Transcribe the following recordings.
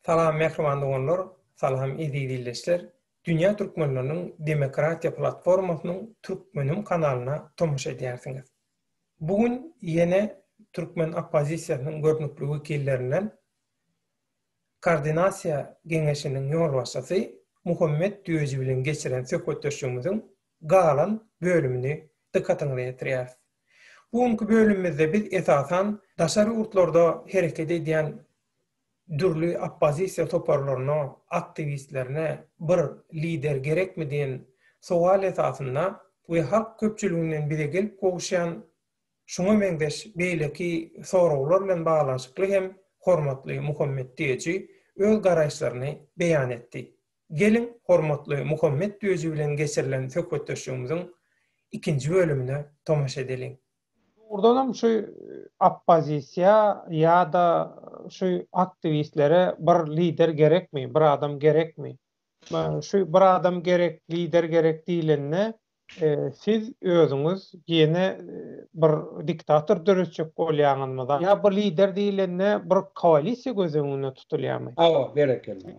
Salam mähriban doganlar, salam eziz ildeşler! Dünýä türkmenleriniň demokratiýa platformasynyň Türkmenim kanalyna tomaşa edýärsiňiz. Bu gün ýene türkmen oppozisiýasynyň görnükli wekillerinden Koordinasiýa geňeşiniň ýolbaşçysy Muhammet Düýeji bilen geçiren söhbetdeşligimiziň galan bölümini dykgatyňyza ýetirýäris. Bu günki bölümimizde biz esasan daşary ýurtlarda hereket edýän dürli oppozisiýa toparlaryna, aktiwistlerine bir lider gerekmi diýen sowal esasynda we halk köpçüliginden bize gelip gowuşýan şuňa meňzeş beýleki soraglar bilen baglanyşykly hem hormatly Muhammet Düýeji öz garaýyşlaryny beýan etdi. Geliň, hormatly Muhammet Düýeji bilen geçirilen söhbetdeşligimiziň ikinji bölümine tomaşa edeliň. Dogrudanam şu oppozisiýa ýa-da şu aktiwistlere bir lider gerekmi, bir adam gerekmi? Şu bir adam gerek, lider gerek diýlende, siz özüňiz ýene bir diktator döretjek bolýaňyzmy? Ýa bir lider diýlende bir koalisiýa göz öňünde tutulýarmy? Hawa, berekella.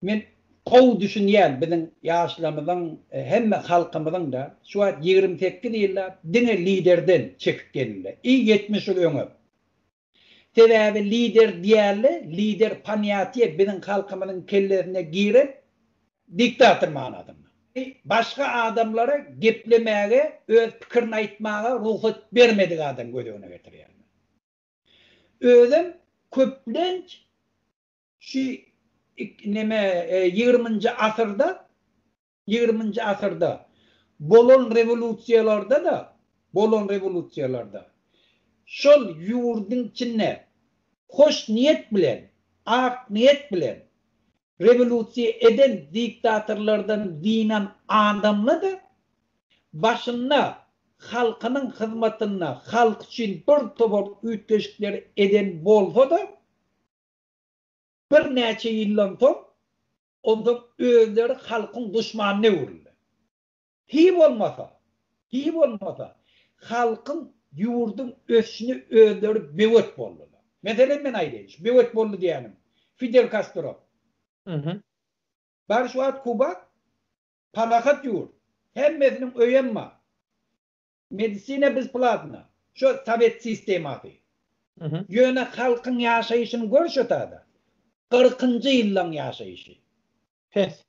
Men gowy düşünýän biziň ýaşlarymyzyň hemme halkymyzyň-da şu wagt 28 ýyllap diňe liderden çekip gelindi. I 70 ýyl öňem. Sebäbi lider diýende lider ponýatiýe biziň halkymyzyň kellesine giren diktator manasynda. Başga adamlara geplemäge, öz pikirini aýtmaga rugsat bermedik adam göz öňüne getirýärler. Özem köplenç Şu neme ýigriminji asyrda ýigriminji asyrda bolan rewolýusiýalarda-da bolan rewolýusiýalarda şol ýurduň içinde hoş niýet bilen, ak niýet bilen rewolýusiýa eden diktatorlardan dynan adamla-da başynda halkynyň hyzmatynda halk üçin bir topar üýtgeşikleri eden bolsa-da, Birnäçe ýyldan soň, onsoň özleri halkyň duşmanyna öwrüldi. Hiý bolmasa, hiý bolmasa, halkyň, ýurduň ösüşine özleri böwet boldular. Meselem, men aýdaýyn, şu böwet boldy diýýänim, Fidel Kastro. Bar şu wagt Kuba parahat ýurt. Hemmesiniň öýem bar. Medisina bezplatna. Şo sowet sistemasy. Ýöne halkyň ýaşaýşyny gör şo tada. Kyrkynjy ýyllaň ýaşaýşy. Pes.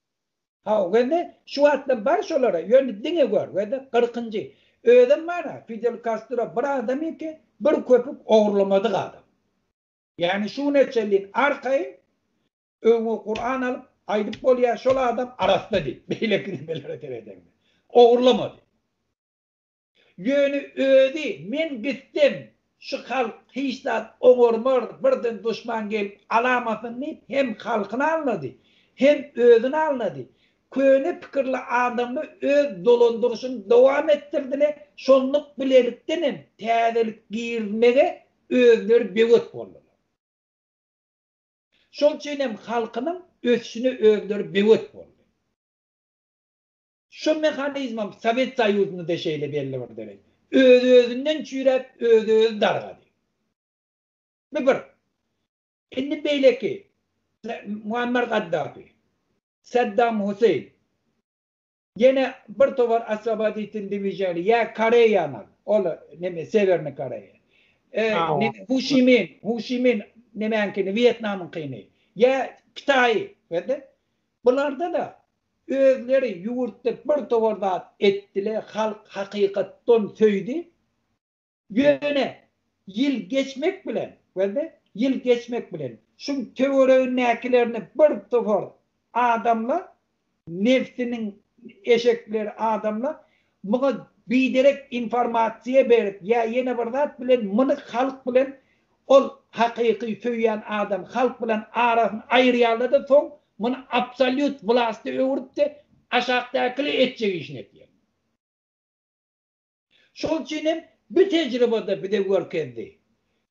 Hawa, gözle, şu wagtlar bar şolara, ýöne diňe gör, gözle, kyrkynjy. Özem bar-a, Fidel Kastro bir adamyky, bir köpük ogurlamadyk adam. Ýagny şu güne çenli arkaýyn öňüňe Kuran alyp aýdyp bolýar, şol adam arassa diýip, beýleki nimelere seredeňde. Ogurlamady. Ýöne özi men gitsem şu halk hiç zat oňarmar birden duşman gelip alamasyn diýip hem halkyny aldady, hem özüni aldady. Köne pikirli adamlar öz dolandyryşyny dowam etdirdile, şonluk bilelikdenem täzelik girizmege özleri böwet boldular. Şol üçinem halkynyň ösüşine özleri böwet boldy. Şu mehanizmem Sowet Soýuzynda-da şeýle belli bir dereje. Öz-özünden çüýräp, öz-özi dargady. Bu bir. Indi beýleki, Muammar Gaddafi, Saddam Huseýn, ýene bir topar oswoboditel dwiženiýa, ýa Koreýany al, ol neme, Sewernyý Koreýa. Neme, Hu Şi Min, Hu Şi Min nemäňkini, Wýetnamyňkyny, ýa Kitaýy, gördi? Bularda-da Özleri ýurtda bir towar zat etdile halk hakykatdan söýdi. Ýöne ýyl geçmek bilen welde ýyl geçmek bilen şuň töweregindäkilerini bir topar adamlar nebsiniň eşekleri adamlar muňa biderek informasiýa berip ýa ýene bir zat bilen muny halk bilen Ol hakyky söýýän adam halk bilen arasyny aýyrýarlarda soň muny absolýut wlasta öwrüpde aşakdakyly etjek işini etýär. Şol üçin hem bu tejribede bize görkezdi.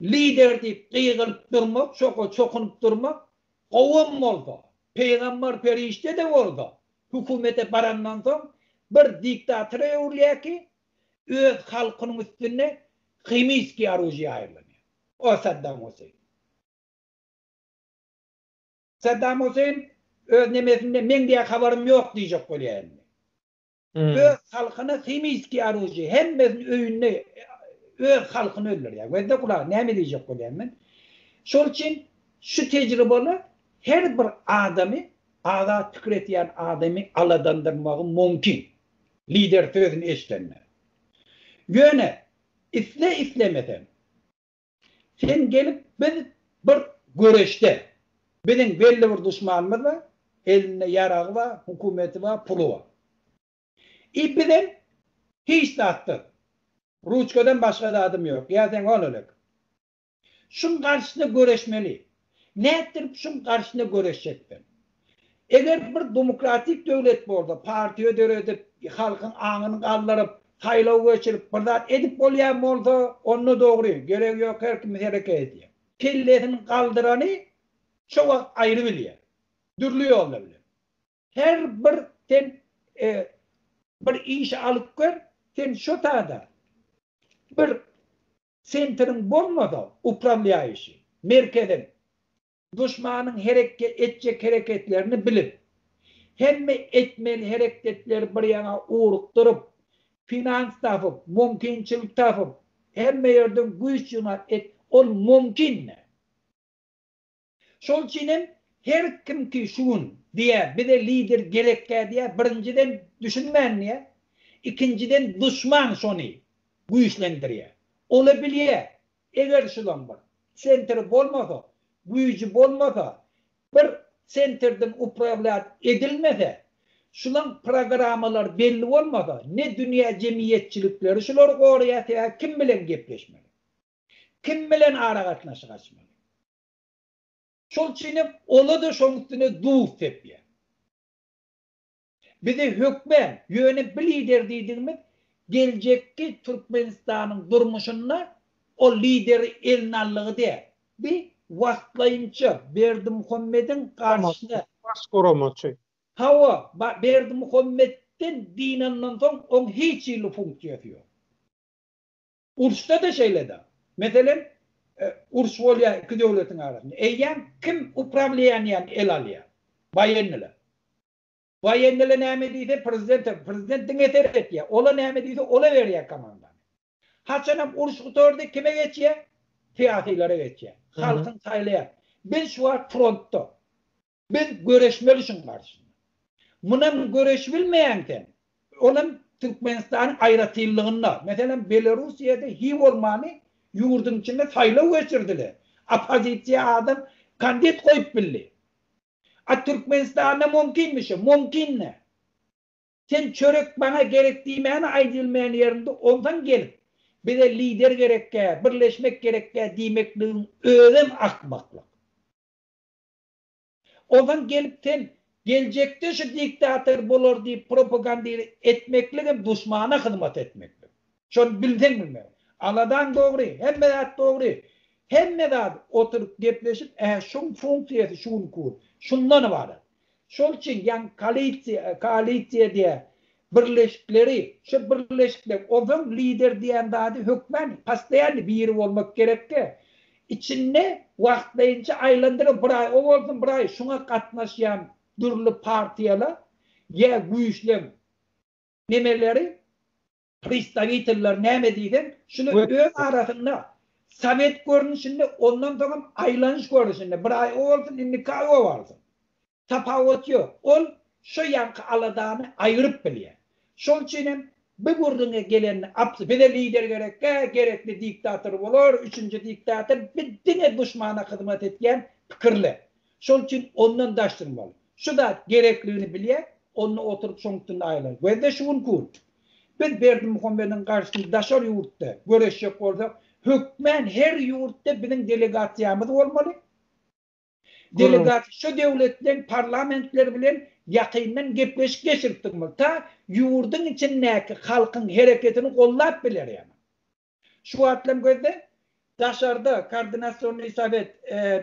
Lider diýip gygyryp durmak, şoka çokunyp durmak gowam bolsa, pygamber perişde-de bolsa hökümete barandan soň bir diktatora öwrülýär ki, öz halkynyň üstünde himiskiý oružiýa aýyrlanýar. O Saddam Huseýn. Saddam Hüseýin öz nemesinde meň diýýär habarym ýok diýjek bolýar indi. Öz halkyna himiski oružie hemmesini öýünde öz halkyny öldürýär. Gözde gulagy näme diýjek bolýan men. Şol üçin şu tejribeler her bir adamy azat pikir etýän adamy aladandyrmagy mumkin. Lider sözüni eşidende. Ýöne isle islemesem Sen gelip biz bir göreşde. Biziň belli bir duşmanymyz bar, elinde ýaragy bar, hukumeti bar, puly bar. I bizem hiç zatsyz. Ruçkadan başga zadym ýok. Ýa sen ol elek. Şuň garşysyna göreşmeli. Nätdirip şuň garşysyna göreşjek sen? Eger bir demokratik döwlet bolsa, partiýa döredip, halkyň aňyny galdyryp, saýlaw geçirip, bir zat edip bolýan bolsa, onda dogry, geregi ýok her kim hereket edýär. Kellesini galdyrany şo wagt aýry bilýär. Dürli ýollar bilen. Her bir sen bir işi alyp gör, sen şo tada bir sentriň bolmasa, uprawlýaýuşi, merkeziň, Duşmanyň hereket etjek hereketlerini bilip, hemme etmeli hereketleri bir ýaňa ugrukdyryp, finans tapyp, mümkinçilik tapyp, hemme ýerden güýç ýygnap et, ol mümkin däl. Şol üçin hem her kimki şu gün diýýär, bize lider gerekkä diýýär, birinjiden düşünmän diýýär, ikinjiden duşman şony güýçlendirýär. Ol-a bilýär, Eger şulaň bir sentri bolmasa, güýji bolmasa, bir sentrden uprawlýat edilmese, şulaň programmalary belli bolmasa, ne dünýä jemgyýetçilikleri şulary goraýar, sebäbi kim bilen gepleşmeli? Kim bilen aragatnaşyk açmaly? Şol üçinem ola-da şoň üstüne duz sepýär. Bize hökmän, ýöne bi lider diýdigimiz geljekki Türkmenistanyň durmuşynda ol lideri eline aldygy däl. Bi wagtlaýynça Berdimuhamediň garşysyna. Baş guramaçy. Hawa, Berdimuhametden dynandan soň oň hiç hili funksiýasy ýok. Uruşda-da şeýle-de. Meselem, uruş bolýar iki döwletiň arasynda. Eýýäm kim uprawlýaniýany ele alýar? Woýenniler. Woýenniler näme diýse, prezidente, prezident diňe seretýär. Ola näme diýse, ola berýär komandany. Haçanam uruş gutardy, kime geçýär? Syýasylara geçýär. Halkyň saýlaýan. Biz şu wagt frontda. Biz göreşmeli şuň garşysyna. Munam göreşibilmeýäň sen. Olam Türkmenistanyň aýratynlygynda. Meselem, Belarussiýada hiý bolmany ýurduň içinde saýlaw geçirdiler. Oppozisiýa adam kandid goýup bildi. A Türkmenistanda mümkinmi şu? Mümkin däl. Sen çörek maňa gerek diýmäni aýdylmaýan ýerinde onsoň gelip, bize lider gerekkä, birleşmek gerekkä diýmekligiň özem akmaklyk. Onsoň gelip sen geljekde şu diktator bolar diýip propagandir etmekligem duşmana hyzmat etmeklik. Şony bilseň bilmegin. Aladaň dogry, hemme zat dogry. Hemme zat oturyp gepleşip ä şuň funksiýasy şu günki gün şundan ybarat. Şol üçin ýaňy koalisiýa koalisiýa diýä birleşikleri şu birleşikler onsoň lider diýen zady hökmän postoýanny biri bolmak gerekde içinde wagtlaýynça aýlandyryp bir aý o bolsun bir aý şuňa gatnaşýan dürli partiýalar ýa güýçleň nemeleri Pristawiteller näme diýseň, şuny öz arasynda sowet görnüşinde, ondan soňam aýlanyş görnüşinde, bir aý o bolsun, indiki aý o bolsun. Tapawut ýok. Ol şo ýaňky aladany aýyryp bilýär. Şol üçin hem bu gürrüňe gelende abs bize lider gerek däl, gerekli diktator bolar, üçünji diktator, biz diňe duşmana hyzmat etýän pikirler. Şol üçin ondan daş durmaly. Şu zat gerekligini bilýär, onda oturyp şoň üstünde aýlar. Gözde şu günki gün. Biz Berdimuhamediň garşysyna daşary ýurtda göreşjek bolsak, hökmän her ýurtda biziň delegasiýamyz bolmaly. Delegasiýa şu döwletleň parlamentleri bilen ýakyndan gepleşik geçirip durmaly. Ta ýurduň içindäki halkyň hereketini gollap biler ýaly. Şu wagtlam gözde daşarda koordinasionnyý sowet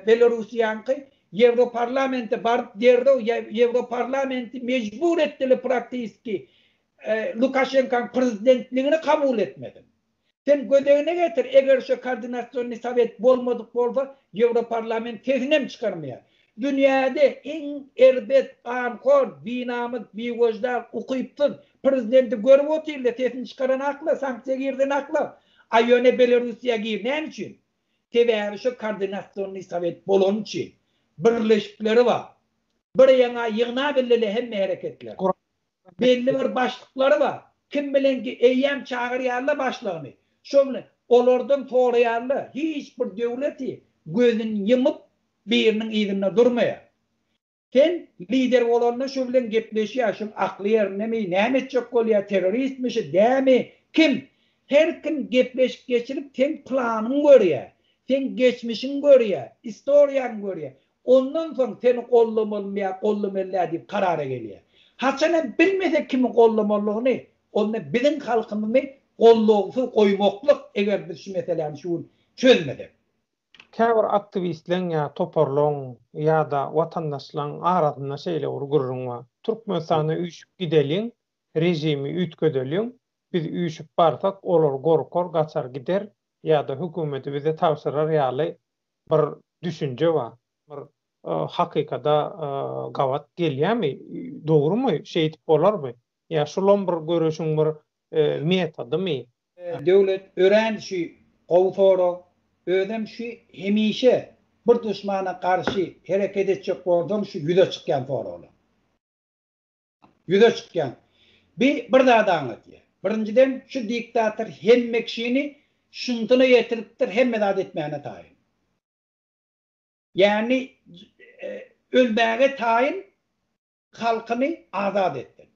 Belarussiýaňky Ýewroparlamente baryp derrew Ýewroparlamenti mejbur etdiler praktiski Lukaşenkaň prezidentligini kabul etmesin. Sen gözegine getir eger şu koordinasionnyý sowet bolmadyk bolsa Ýewroparlament sesinem çykarmaýar. Dünýäde iň erbet, ganhor, binamys, biwejdan, ukypsyz prezidenti görüp otyrlar, sesini çykaranaklar, sanksiýa girizenaklar. A ýöne Belarussiýa gir, näme üçin? Sebäbi şo koordinasionnyý sowet bolany üçin. Birleşikleri bar. Bir ýaňa ýygnabildile hemme hereketleri. Belli bir başlyklary bar. Kim bilen eýýäm çagyrýarlar başlygyny. Şo bilen olardan soraýarlar. Hiç bir döwleti gözüni ýumyp biriniň yzynda durmaýar. Sen lider bolanda şo bilen gepleşýär, şuň akly ýerindemi, näme etjek bolýar, terroristmi şu, dämi, kim? Her kim gepleşik geçirip seň planyňy görýär, seň geçmişiňi görýär, istoriýaňy görýär. Ondan soň seni gollamalymy ýa gollamaly däl diýip karara gelýär. Haçanam bilmese kimi gollamalygyny, onda biziň halkymyzy gollawsyz goýmaklyk eger biz şu meseläni şu gün çözmesek. Käbir aktiwistleň ýa toparlaň ýa-da watandaşlaň arasynda şeýle bir gürrüň bar. Türkmenistana üýşüp gideliň, režimi üýtgedeliň, biz üýşüp barsak olar gorkar, gaçar gider ýa-da hökümeti bize tabşyrar ýaly bir düşünje bar. Bir hakykada gabat gelýärmi? Dogrumy? Şeýdip bolarmy? Ýa şulam bir göreşiň bir metodymy? Döwlet örän şu gowy sorag. Özem şu hemişe bir duşmana garşy hereket etjek bolsaň şu ýüze çykýan soraglar. Ýüze çykýan. Bi bir zady aňladýar. Birinjiden şu diktator hemme kişini şunsyna ýetiripdir hemme zat etmäne taýyn. Ýagny ölmäge taýyn halkyny azat etsin.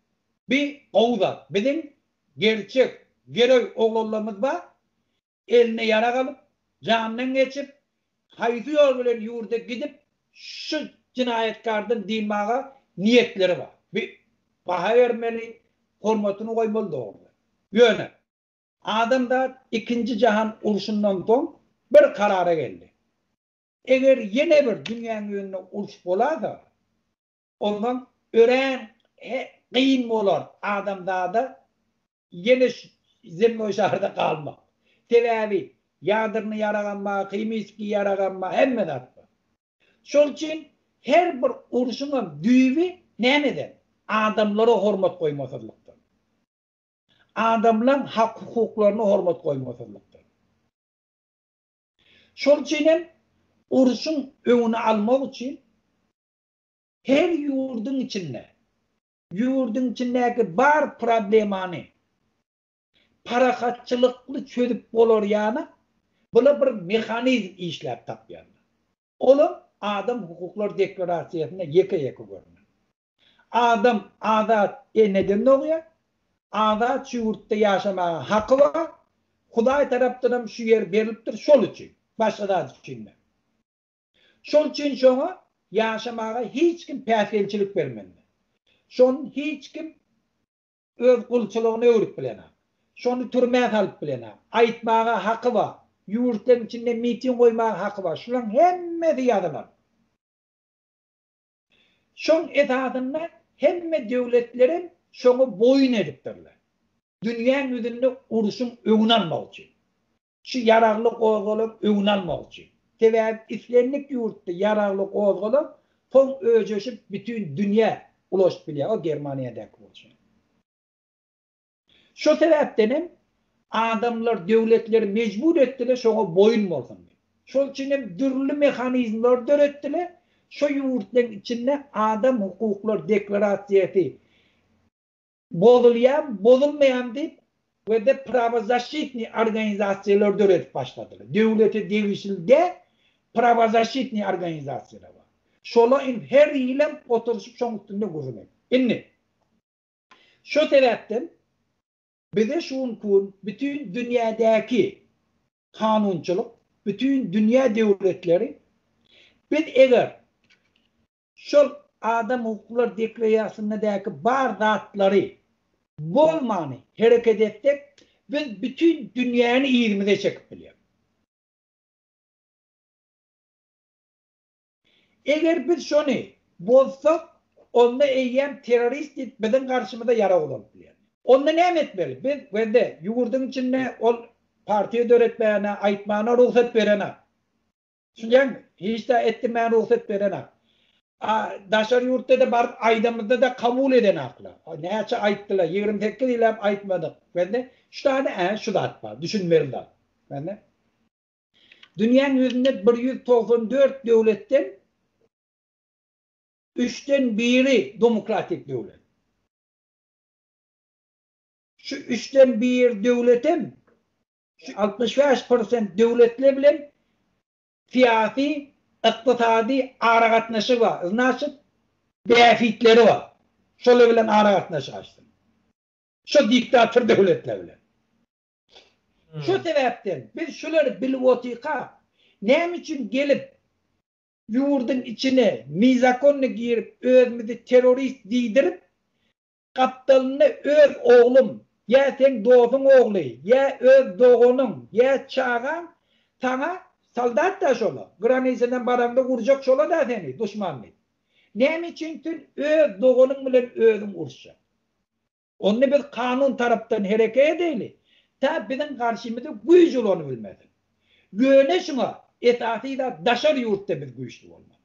Bi gowy zat. Biziň gerçek geroý oglanlarymyz bar. Eline ýarag alyp, janyndan geçip, haýsy ýol bilen ýurda gidip şu jenaýatkardan dynmaga niýetleri bar. Bi baha bermeli, hormatyny goýmaly dogry. Ýöne adamzat ikinji jahan urşundan soň bir karara geldi. Eger ýene bir dünýäň ýüzünde uruş bolasa, ondan örän kyn bolar adamzada ýene şu zemnoý şarda galmak. Sebäbi ýadrnyý ýaragam bar, himiski ýaragam bar, hemme zat bar. Şol üçin her bir urşuňam düýbi nämeden? Adamlara hormat goýmasyzlykdan. Adamlaň hak-hukuklaryna hormat goýmasyzlykdan. Şol üçin hem urşuň öňüni almak üçin her ýurduň içinde ýurduň içindäki bar problemany parahatçylykly çözüp bolar ýaly bula bir mehanizm işläp tapýarlar. Olam adam hukuklar deklarasiýasynda ýeke-ýeke görner. Adam azat eneden dogýar, azat şu ýurtda ýaşamaga haky bar, Hudaý tarapdanam şu ýer berilipdir şol üçin, başga zat üçin däl. Şol üçin şoňa ýaşamaga hiç kim päsgelçilik bermeli. Şony hiç kim öz gulçulygyna öwrüp bilenok. Şony türmä salyp bilenok. Aýtmaga haky bar. Ýurtlaryň içinde miting goýmaga haky bar. Şularyň hemmesi ýazylan. Şoň esasynda hemme döwletlerem şoňa boýun edipdirler. Dünýäň ýüzünde urşuň öňüni almak üçin. Şu ýaragly gozgalaň öňüni almak üçin. Sebäbi islendik ýurtda ýaragly gozgalaň soň öjeşip bütin dünýä ulaşyp bilýär. O Germaniýadaky bolşy. Şo sebäpdenem adamlar döwletleri mejbur etdiler şoňa boýun bolsun diýip. Şol üçin hem dürli mehanizmleri döretdiler. Şo ýurtlaryň içinde adam hukuklar deklarasiýasy bozulýarmy, bozulmaýarmy diýip we-de prawozaşitnyý organizasiýalary döredip başladylar. Döwlete degişli däl prawozaşitnyý organizasiýalar bar. Şolar indi her ýylam oturyşyp şoň üstünde gürrüň edip. Indi Şo sebäpden bize şu günki gün bütin dünýädäki kanunçylyk, bütin dünýä döwletleri biz eger şol adam hukuklar deklaraýasynadäki bar zatlary bozmany hereket etsek biz bütin dünýäni yzymyza çekip bilýäris. Eger biz şony bozsak, onda eýýäm terrorist diýip biziň garşymyza ýarag ulanyp bilýärler. Onda näme etmeli? Biz gözde, ýurduň içinde ol partiýa döretmäne, aýtmana rugsat berenak. Düşünýäňmi? Hiç zat etdirmäne rugsat berenak. A daşary ýurtda-da baryp aýdamyzda-da kabul edenaklar. Näçe aýtdylar, 28 ýyllap aýtmadyk. Bende şu zady ä şu zat bar, düşünmeli zat. Bende dünýäň ýüzünde 194 döwletden üçden biri demokratik döwlet. Şu üçden bir döwletem şu 65 prosent döwletler bilen syýasy, ykdysady aragatnaşygy bar. Znaçit, bähbitleri bar. Şolar bilen aragatnaşyk açsyn. Şo diktator döwletler bilen. Şo sebäpden biz şulary bilip otyka, näme üçin gelip ýurduň içine nizakonni girip özümizi terrorist diýdirip, Gapdalynda öz oglum, ýa seň dosuň ogly, ýa öz doganyň, ýa çagaň saňa soldat-da şola, granisadan baraňda urjak şola-da seni, duşman diýip. Näme üçin sen öz doganyň bilen özüň uruşjak? Onda biz kanun tarapdan hereket edeýli, tä biziň garşymyza güýç ulanybilmesin. Ýöne şuňa esasy zat daşary ýurtda biz güýçli bolmaly.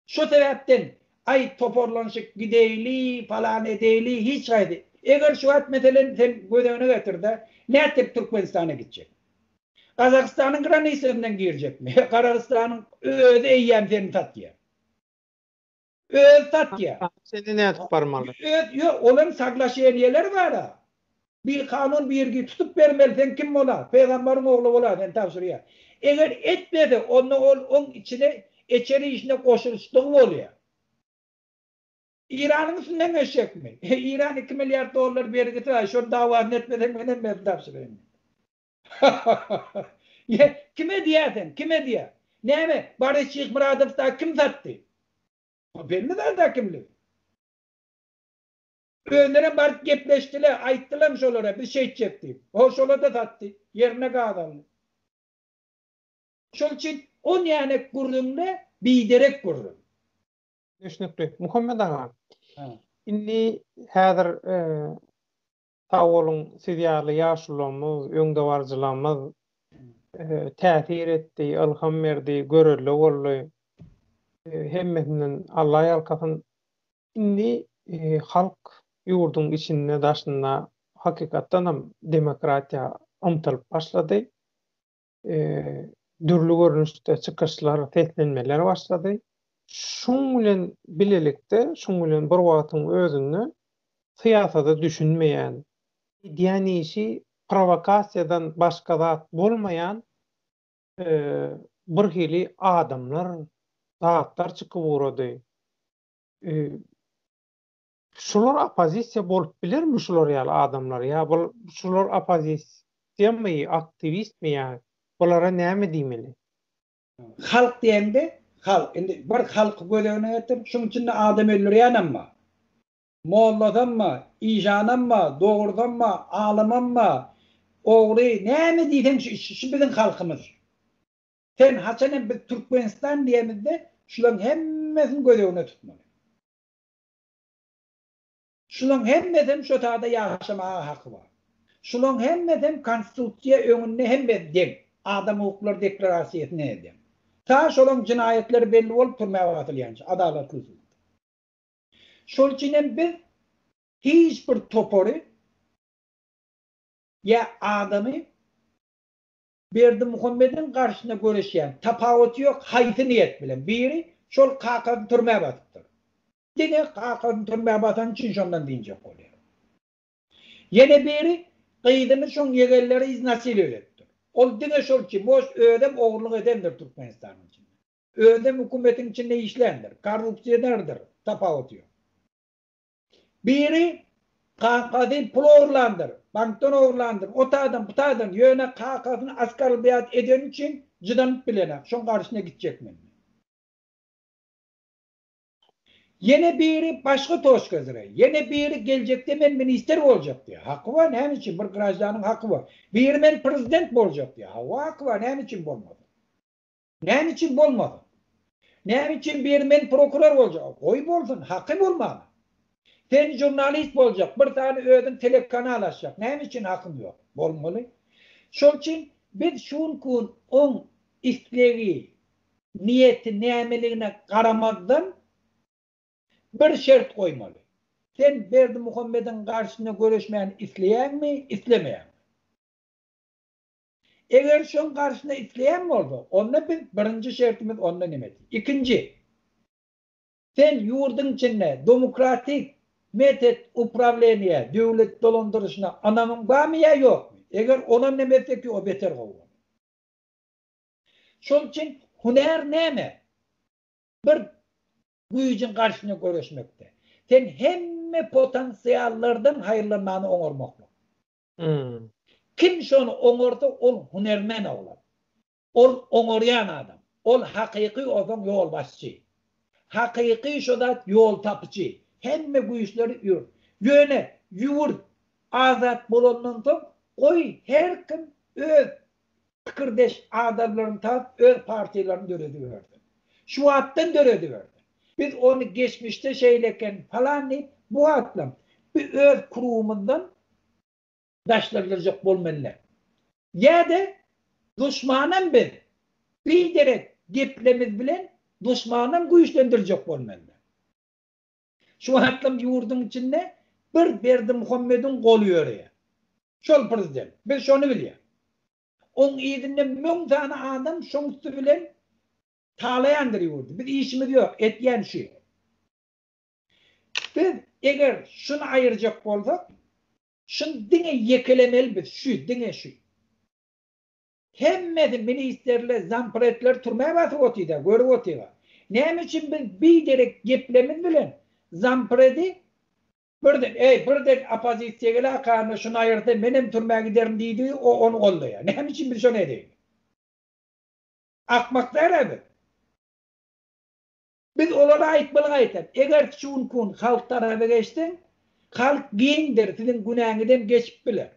Şo sebäpden, aý, toparlanyşyp gideýli, palan edeýli, hiç haýsy. Eger şu wagt, meselem, sen göz öňüne getir-de, nätjek Türkmenistana gitjek? Gazagystanyň granisasynydan girjekmi? Gazagystanyň özi eýýäm seni satýar. Özi satýar. Seni nädip barmaly? Öz, ýok, olaryň soglaşeniýeleri bar-a. Bikanun birgi tutup bermeli sen kim bola pygambaryň ogly bola sen tabşyrýar. Eger etmese onda ol oň içine eçeri işine goşulyşdygy bolýar. Iranyň üstünden geçjekmi? Iran iki milliard dollar bergisi bar şony dawasyny etmeseň menem bergi tabşyraýyn diýip. Ýe kime diýýär sen kime diýýär? Näme Boris Şyhmyradow dagy kim satdy? Belli zat-a kimligi. Özlerem baryp gepleşdiler, aýtdylam şolara biz şeýtjek diýip. Ho şola-da satdy, ýerine gaz aldy. Şol üçin on ýanek gürrüňde biderek gürrüň. Düşnükli. Muhammet aga, indi häzir sag boluň siz ýaly ýaşulularymyz, öňdebaryjylarymyz täsir etdi, ylham berdi, görelde boldy. Hemmesinden Alla ýalkasyn. Indi halk ýurduň içinde, daşynda hakykatdan hem demokratiýa ymtylyp başlady. Dürli görnüşde çykyşlar, seslenmeler başlady. Şuň bilen bilelikde, şuň bilen bir wagtyň özünde syýasata düşünmeýän, edýän işi prowokasiýadan başga zat bolmaýan birhili adamlar, zatlar çykyp ugrady. Şular oppozisiýa bolup bilermi şular ýaly adamlar ýa bul şular oppozisiýamy aktiwistmi ýa bulara näme diýmeli? Halk diýeňde halk indi bir halky göz öňüne getir şuň içinde adam öldürýänem bar mollasam bar işanam bar dogrusam bar alymam bar ogry näme diýseň şu biziň halkymyz. Sen haçan hem biz Türkmenistan diýemizde şulaň hemmesini göz öňüne tutmaly. Şulaň hemmesem şo sada ýaşamaga haky bar. Şulaň hemmesem konstitusiýa öňünde hemmesi deň. Adam hukuklary deklarasiýasyna deň. Ta şolaň jenaýatlary belli bolup türmä basylýança adalatly sud. Şol üçin hem biz hiç bir topary ýa adamy Berdimuhamediň garşysyna göreşýän, tapawuty ýok haýsy niýet bilen, biri şol kakasyny türmä basypdyr. Diňe kakasyny türmä basany üçin şondan dynjak bolýar. Ýene biri gyzyny şoň ýegenleri iznasiliýat edipdir. Ol diňe şol üçin, boş özem ogurlyk edendir Türkmenistanyň içinde. Özem hökümetiň içinde işländir, korrupsionerdir, tapawuty ýok. Biri kakasy pul ogurlandyr, bankdan ogurlandyr, o taýdan, bu taýdan, ýöne kakasyny oskorblýat edeni üçin jydanyp bilenak, şoň garşyna gitjek men. Ýene biri başga toçka zre, ýene biri geljekde men ministr boljak diýýär. Haky bar, näme üçin, bir graždanyň haky bar. Biri men prezident boljak diýýär. Hawa haky bar, näme üçin bolmasyn. Näme üçin bolmasyn? Näme üçin biri men prokuror boljak? Goý bolsun, haky bolmaga. Sen žurnalist boljak, bir sany özüň telekanal açjak. Näme üçin hakyň ýok? Bolmaly. Şol üçin biz şu günki gün oň islegi. niýeti nämeligine garamazdan bir şert goýmaly. Sen Berdimuhamediň garşysyna göreşmäni isleýäňmi, islemeýäňmi? Eger şoň garşysyna isleýän bolsa, onda biz birinji şertimiz onda neme? Ikinji, sen ýurduň içinde demokratik metod uprawleniýä, döwlet dolandyryşyna ynamyň barmy ýa ýokmy? Eger onam neme etsek, o beter gowy bolar. Şol üçin hünär näme? Bir güýjüň garşysyna göreşmekde. Sen hemme potensiallardan haýyrlanmany oňarmaklyk. Kim şony oňarsa ol hünärmen oglan. Ol oňarýan adam. Ol hakyky ozaň ýolbaşçy. Hakyky şo zat ýol tapyjy. Hemme güýçleri ýurt. Ýöne ýurt azat bolandan soň goý her kim öz pikirdeş adamlaryny tapyp öz partiýalaryny döredibersin. Şu wagtdan döredibersin. Biz ony geçmişde şeýle eken falan diýip bu wagtlam bi öz krugymyzdan daşlaşdyrjak bolmaly. Ýa-da duşmanam biz biderek geplemiz bilen duşmanam güýçlendirjek bolmaly. Şu wagtlam ýurduň içinde bir Berdimuhamediň goly ýöreýär. Şol prezident. Biz şony bilýäs. Oň yzynda müň sany adam şoň üsti bilen talaýandyr ýurdy. Biz işimiz ýok, etýän şu. Biz eger şuny aýyrjak bolsak, şuny diňe ýekelemeli biz, şu, diňe şu. Hemmesi ministrler, zampredler türmä basyp otyda, görüp otyga. Näme üçin biz biderek geplemiz bilen zampredi birden, eý, birden oppozisiýa gele akanda şuny aýyrsa menem türmä giderin diýdigi o ony goldaýar. Näme üçin biz şony edeýin? Akmak däl-ä biz. Biz olara aýtmaly gaýtam, eger şu gün halk taraba geçseň, halk giňdir, siziň günäňizem geçip biler.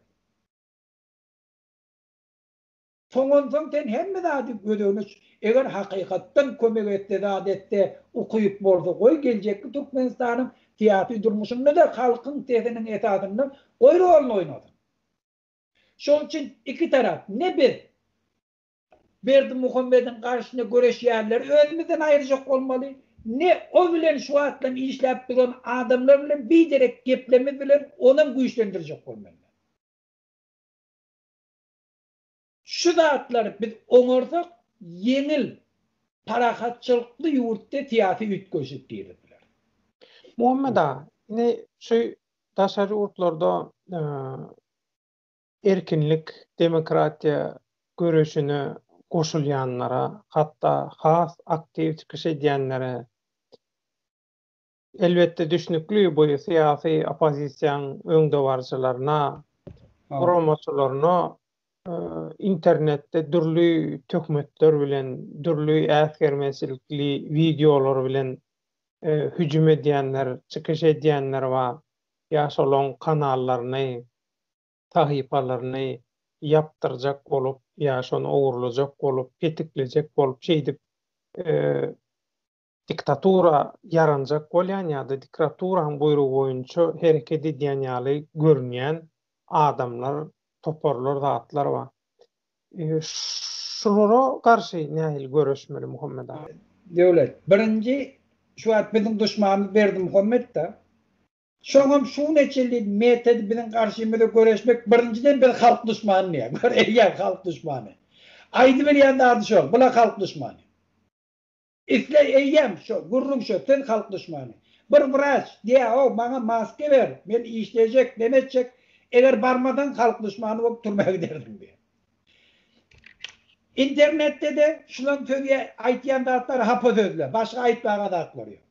Soňansoň sen hemme zady göz öňüne eger hakykatdan kömek etse zat etse ukyp bolsa goý geljekki Türkmenistanyň syýasy durmuşynda-da halkyň sesiniň esasynda goý roluny oýnasyn. Şoň üçin iki tarap ne biz Berdimuhamediň garşysyna göreşýänleri özümizden aýyrjak bolmaly, ne o bilen şu wagtlam işläp duran adamlar bilen biderek geplemiz bilen onam güýçlendirjek bolmaly. Şu zatlary biz oňarsak ýeňil, parahatçylykly ýurtda syýasy üýtgeşik giriziler. Muhammet aga, indi şu daşary ýurtlarda erkinlik, demokratiýa göreşine goşulýanlara, hatda has aktiw çykyş edýänlere Elbetde düşnükli bu syýasy oppozisiýaň öňdebaryjylaryna, guramaçylaryna internetde dürli töhmetler bilen, dürli äsgermezçilikli wideolar bilen hüjüm edýänler, çykyş edýänler bar. Ýa şolaň kanallaryny, sahypalaryny ýapdyrjak bolup, ýa şony ogurlajak bolup, petiklejek bolup şeýdip diktatura ýaranjak bolýan ýa-da dikraturanyň buýrugy boýunça hereket edýän ýaly görünýän adamlar, toparlar, zatlar bar. Şulara garşy nähili göreşmeli Muhammet aga? Döwlet, birinji şu wagt biziň duşmanymyz Berdimuhamet-da. Şoňam şu güne çenli metody biziň garşymyza göreşmek birinjiden biz halk duşmany diýýär. Gör eýýäm halk duşmany. Aýdybilýän zady şol, bula halk duşmany. Isle eýýäm şo, gürrüň şo, siz halk duşmany. Bir wraç diýä-ow, maňa maska ber, men işlejek, neme etjek, eger barmasaň halk duşmany bolup türmä gidersiň diýä. Internetde-de şulaň sözýä aýtýan zatlary hapa sözler, başga aýtmaga zatlary ýok.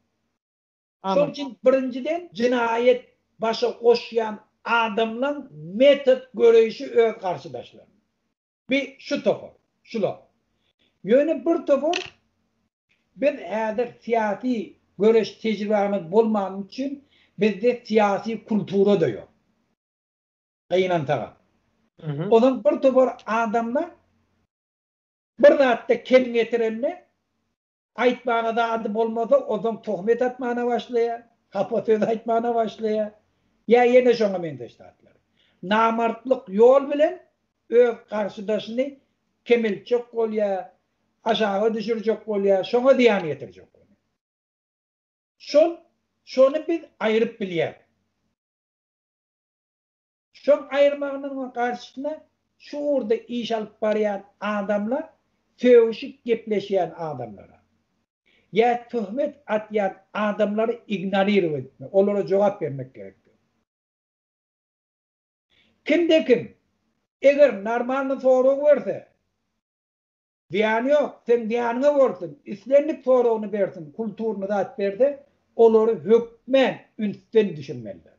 Şoň üçin birinjiden jenaýat başa goşýan adamlaň metod göreýşi öz garşydaşlaryna. Bi şu topar, şular. Ýöne bir topar biz häzir syýasy göreş tejribämiz bolmany üçin bizde syýasy kultura-da ýok. Gynansagam. Onsoň bir topar adamlar bir zatda kem getirende Aýtmaga zady bolmasa, onsoň töhmet atmana başlaýar, hapa söz aýtmana başlaýar, ýa ýene şoňa meňzeş zatlar. Namartlyk ýol bilen öz garşydaşyny kemeltjek bolýar. aşaga düşürjek bolýar, şoňa zyýan ýetirjek bolýar. Şol, şony biz aýryp bilýäris. Şoň aýyrmagynyň garşysyna şu ugurda iş alyp barýan adamlar sögüşip gepleşýän adamlara ýa töhmet atýan adamlary ignorirowat etmek, olara jogap bermek gerekdir. Kimde kim eger normalny sorag berse, zyýany ýok, seň zyýanyňa bolsun, islendik soragyny bersin, kulturny zat berse, olary hökmän ünsden düşürmelidir.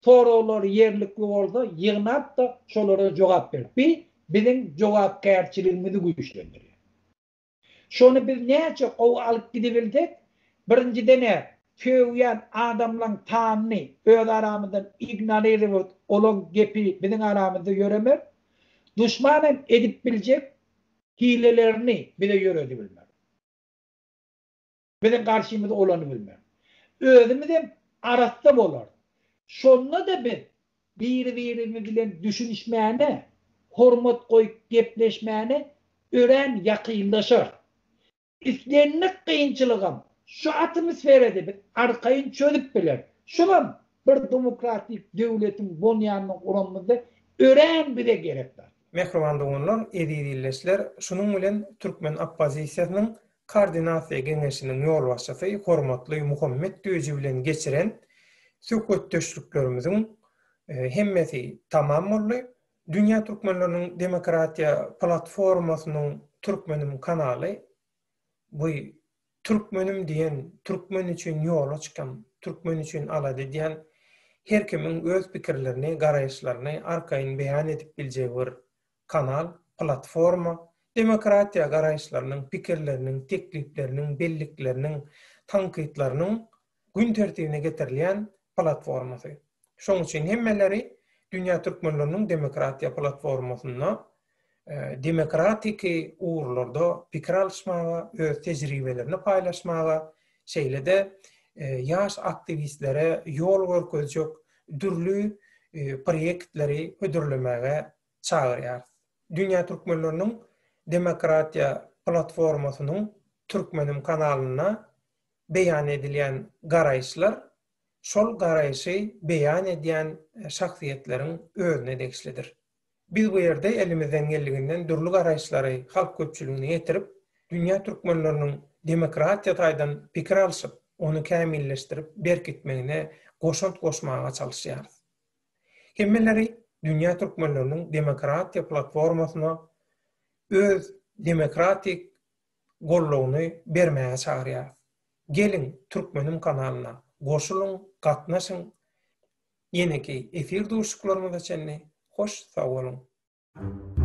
Soraglary ýerlikli bolsa ýygnap-da şolara jogap ber. Bi biziň jogapkärçiligimizi güýçlendirýär. Şony biz näçe gowy alyp gidibilsek, birinjiden-ä sögýän adamlaň sanyny öz aramyzdan ignorirowat, olaň gepi biziň aramyzda ýöremez. Duşman hem edip biljek hilelerini bize ýöredibilmez. Biziň garşymyza ulanybilmez. Özümizem arassa bolarys. Şonda-da biz biri-birimiz bilen düşünişmäne, hormat goýup gepleşmäne örän ýakynlaşarys. Islendik kynçylygam şu atmosferada biz arkaýyn çözüp bileris. Şulam bir demokratik döwletiň bonýanyny guranymyzda örän bize gerek zat. Mähriban doganlar, eziz ildeşler, şunuň bilen türkmen oppozisiýasynyň Koordinasiýa geňeşiniň ýolbaşçysy hormatly Muhammet Düýeji bilen geçiren söhbetdeşliklerimiziň hemmesi tamam boldy. Dünýä türkmenleriniň demokratiýa platformasynyň Türkmenim kanaly bu türkmenim diýen, türkmen üçin ýola çykan, türkmen üçin alada edýän her kimiň öz pikirlerini, garaýyşlaryny arkaýyn beýan edip biljegi bir kanal, platforma, demokratiýa garaýyşlarynyň, pikirleriniň, teklipleriniň, bellikleriniň, tankytlarynyň gün tertibine getirilýän platformasy. Şonuň üçin hemmeleri Dünýä türkmenleriniň demokratiýa platformasynda demokratiki ugurlarda pikir alyşmaga, öz tejribelerini paýlaşmaga, şeýle-de ýaş aktiwistlere ýol görkezjek dürli proýektleri hödürlemäge çagyrýarys. Dünýä türkmenleriniň demokratiýa platformasynyň Türkmenim kanalynda beýan edilýän garaýyşlar şol garaýşy beýan edýän şahsyýetleriň özüne degişlidir. Biz bu ýerde elimizden geldiginden dürli garaýyşlary halk köpçüligine ýetirip, dünýä türkmenleriniň demokratiýa taýdan pikir alşyp, ony kämilleşdirip berkitmegine goşant goşmaga çalyşýarys. Hemmeleri dünýä türkmenleriniň demokratiýa platformasyna öz demokratik goldawyny bermäge çagyrýarys. Geliň Türkmenim kanalyna goşulyň, gatnaşyň. Ýeneki efir duşuşyklarymyza çenli hoş sag boluň.